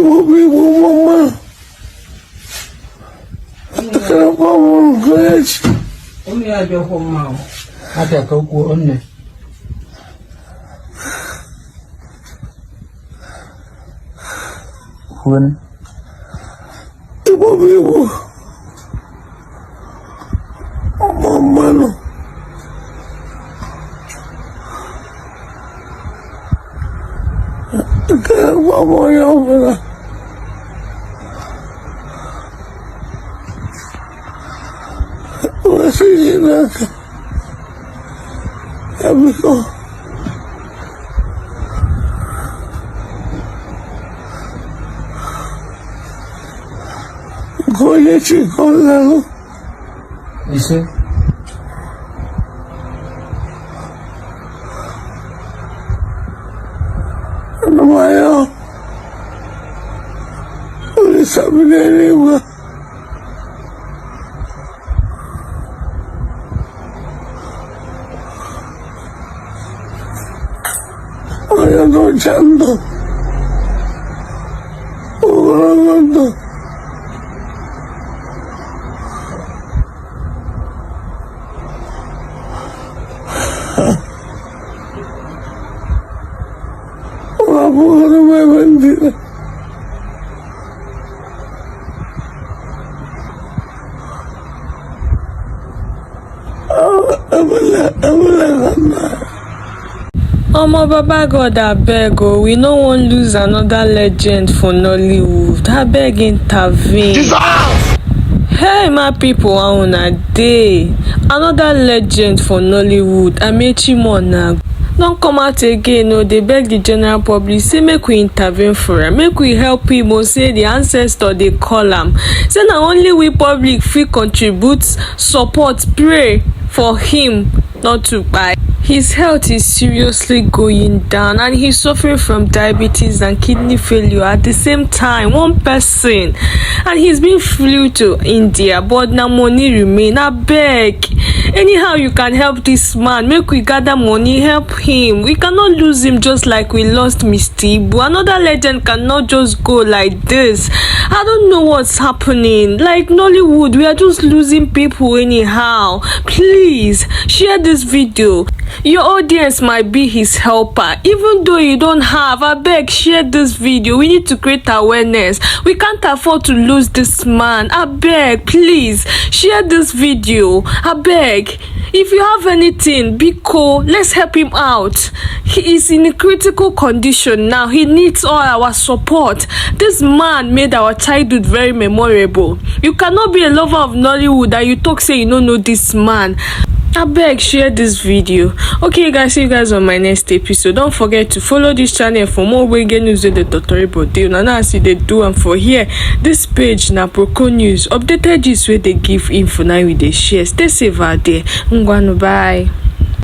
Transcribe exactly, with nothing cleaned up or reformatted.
Obi bụ mama. Atara m ọmụrụ nke echi. Onye ya dị ọkụ mma o. Aka ka okwu onne. Kwuo. Igbo bụ Igbo. Ọmụ mmanụ. Nke ọmụ onye ọbụla. Wee sị Chineke, ya biko. Nke onye chi nke ọ ga-alụ. Ise. Ana m ayọ Olisa bi n'eluigwe. Onye n'ụcha ndụ. Ogologo ndụ. Ọ bụghị m ebe ndị Omo, Baba God, abeg o, we no wan lose another legend for Nollywood. Abeg, intervene. Jesus! Hey, my people, how una dey? Another legend for Nollywood, Amechi Monagh, don come out again o, dey beg the general public say make we intervene for am, make we help him o, say the ancestor dey call am. Say na only we public fit contribute, support, pray for him not to kpai. His health is seriously going down and he's suffering from diabetes and kidney failure at the same time. One person, and he's been flew to India, but na money remain. Abeg, anyhow you can help this man, make we gather money, help him. We cannot lose him just like we lost Mister Ibu. Another legend cannot just go like this. I don't know what's happening. Like Nollywood, we are just losing people anyhow. Please share this video. Your audience might be his helper. Even though you don't have, abeg, share this video. We need to create awareness. We can't afford to lose this man. Abeg, please share this video. Abeg, if you have anything, biko, let's help him out. He is in a critical condition now. He needs all our support. This man made our childhood very memorable. You cannot be a lover of Nollywood and you talk say you no know this man. Abeg, share this video. Okay, guys, see you guys on my next episode. Don't forget to follow this channel for more ogbonge news wey dey totori body. Una know as e dey do am for here. This page na Proko News. Updated gist wey dey give info na we dey share. Stay safe out there. Ngwanu, bye.